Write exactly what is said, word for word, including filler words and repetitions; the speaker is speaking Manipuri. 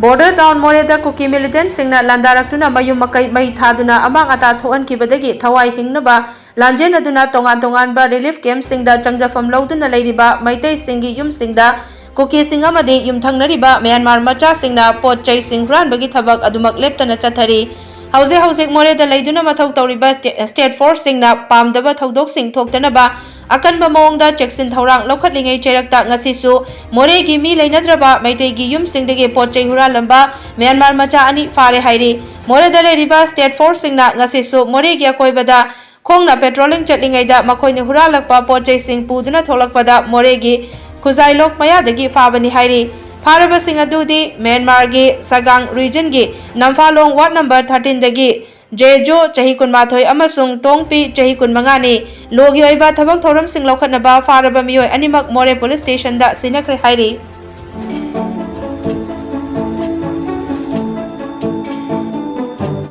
ꯕꯣꯔꯗꯔ ꯇꯥꯎꯟ ꯃꯣꯔꯦꯗ ꯀꯨꯀꯤ ꯃꯤꯂꯤꯇꯦꯟꯠꯁꯤꯡꯅ ꯂꯥꯟꯗꯥꯔꯛꯇꯨꯅ ꯃꯌꯨꯝ ꯃꯀꯩ ꯃꯩ ꯊꯥꯗꯨꯅ ꯑꯃꯥꯡ ꯑꯇꯥ ꯊꯣꯛꯍꯟꯈꯤꯕꯗꯒꯤ ꯊꯋꯥꯏ ꯍꯤꯡꯅꯕ ꯂꯥꯟꯖꯦꯟꯅꯗꯨꯅ ꯇꯣꯉꯥꯟ ꯇꯣꯉꯥꯟꯕ ꯔꯤꯂꯤꯐ ꯀꯦꯝꯞꯁꯤꯡꯗ ꯆꯪꯖꯐꯝ ꯂꯧꯗꯨꯅ ꯂꯩꯔꯤꯕ ꯃꯩꯇꯩꯁꯤꯡꯒꯤ ꯌꯨꯝꯁꯤꯡꯗ ꯀꯨꯀꯤꯁꯤꯡ ꯑꯃꯗꯤ ꯌꯨꯝꯊꯪꯅꯔꯤꯕ ꯃ꯭ꯌꯥꯟꯃꯥꯔ ꯃꯆꯥꯁꯤꯡꯅ ꯄꯣꯠ ꯆꯩꯁꯤꯡ ꯍꯨꯔꯥꯟꯕꯒꯤ ꯊꯕꯛ ꯑꯗꯨꯃꯛ ꯂꯦꯞꯇꯅ ꯆꯠꯊꯔꯤ꯫ ꯍꯧꯖꯤꯛ ꯍꯧꯖꯤꯛ ꯃꯣꯔꯦꯗ ꯂꯩꯗꯨꯅ ꯃꯊꯧ ꯇꯧꯔꯤꯕ ꯁ꯭ꯇꯦ-, ꯁ꯭ꯇꯦꯠ ꯐꯣꯔꯁꯁꯤꯡꯅ ꯄꯥꯝꯗꯕ ꯊꯧꯗꯣꯛꯁꯤꯡ ꯊꯣꯛꯇꯅꯕ ꯑꯀꯟꯕ ꯃꯑꯣꯡꯗ ꯆꯦꯛꯁꯤꯟ ꯊꯧꯔꯥꯡ ꯂꯧꯈꯠꯂꯤꯉꯩ ꯆꯩꯔꯛꯇ ꯉꯁꯤꯁꯨ ꯃꯣꯔꯦꯒꯤ ꯃꯤ ꯂꯩꯅꯗ꯭ꯔꯕ ꯃꯩꯇꯩꯒꯤ ꯌꯨꯝꯁꯤꯡꯗꯒꯤ ꯄꯣꯠ ꯆꯩ ꯍꯨꯔꯥꯜꯂꯝꯕ ꯃ꯭ꯌꯥꯟꯃꯥꯔ ꯃꯆꯥ ꯑꯅꯤ ꯐꯥꯔꯦ ꯍꯥꯏꯔꯤ꯫ ꯃꯣꯔꯦꯗ ꯂꯩꯔꯤꯕ ꯁ꯭ꯇꯦꯠ ꯐꯣꯔꯁꯁꯤꯡꯅ ꯉꯁꯤꯁꯨ ꯃꯣꯔꯦꯒꯤ ꯑꯀꯣꯏꯕꯗ ꯈꯣꯡꯅ ꯄꯦꯇ꯭ꯔꯣꯂꯤꯡ ꯆꯠꯂꯤꯉꯩꯗ ꯃꯈꯣꯏꯅ ꯍꯨꯔꯥꯜꯂꯛꯄ ꯄꯣꯠ ꯆꯩꯁꯤꯡ ꯄꯨꯗꯨꯅ ꯊꯣꯛꯂꯛꯄꯗ ꯃꯣꯔꯦꯒꯤ ꯈꯨꯖꯥꯏꯂꯣꯛ ꯃꯌꯥꯗꯒꯤ ꯐꯥꯕꯅꯤ ꯍꯥꯏꯔꯤ꯫ ꯐꯥꯔꯕꯁꯤꯡ ꯑꯗꯨꯗꯤ ꯃ꯭ꯌꯥꯟꯃꯥꯔꯒꯤ ꯁꯒꯥꯡ ꯔꯤꯖꯟꯒꯤ ꯅꯝꯐꯥꯂꯣꯡ ꯋꯥꯔꯗ ꯅꯝꯕꯔ ꯊꯥꯔꯇꯤꯟꯗꯒꯤ ꯖꯦꯖꯣ ꯆꯍꯤ ꯀꯨꯟꯃꯥꯊꯣꯏ ꯑꯃꯁꯨꯡ ꯇꯣꯡꯄꯤ ꯆꯍꯤ ꯀꯨꯟꯃꯉꯥꯅꯤ꯫ ꯂꯣꯒꯤ ꯑꯣꯏꯕ ꯊꯕꯛ ꯊꯧꯔꯝꯁꯤꯡ ꯂꯧꯈꯠꯅꯕ ꯐꯥꯔꯕ ꯃꯤꯑꯣꯏ ꯑꯅꯤꯃꯛ ꯃꯣꯔꯦ ꯄꯨꯂꯤꯁ ꯁ꯭ꯇꯦꯁꯟꯗ ꯁꯤꯟꯅꯈ꯭ꯔꯦ ꯍꯥꯏꯔꯤ꯫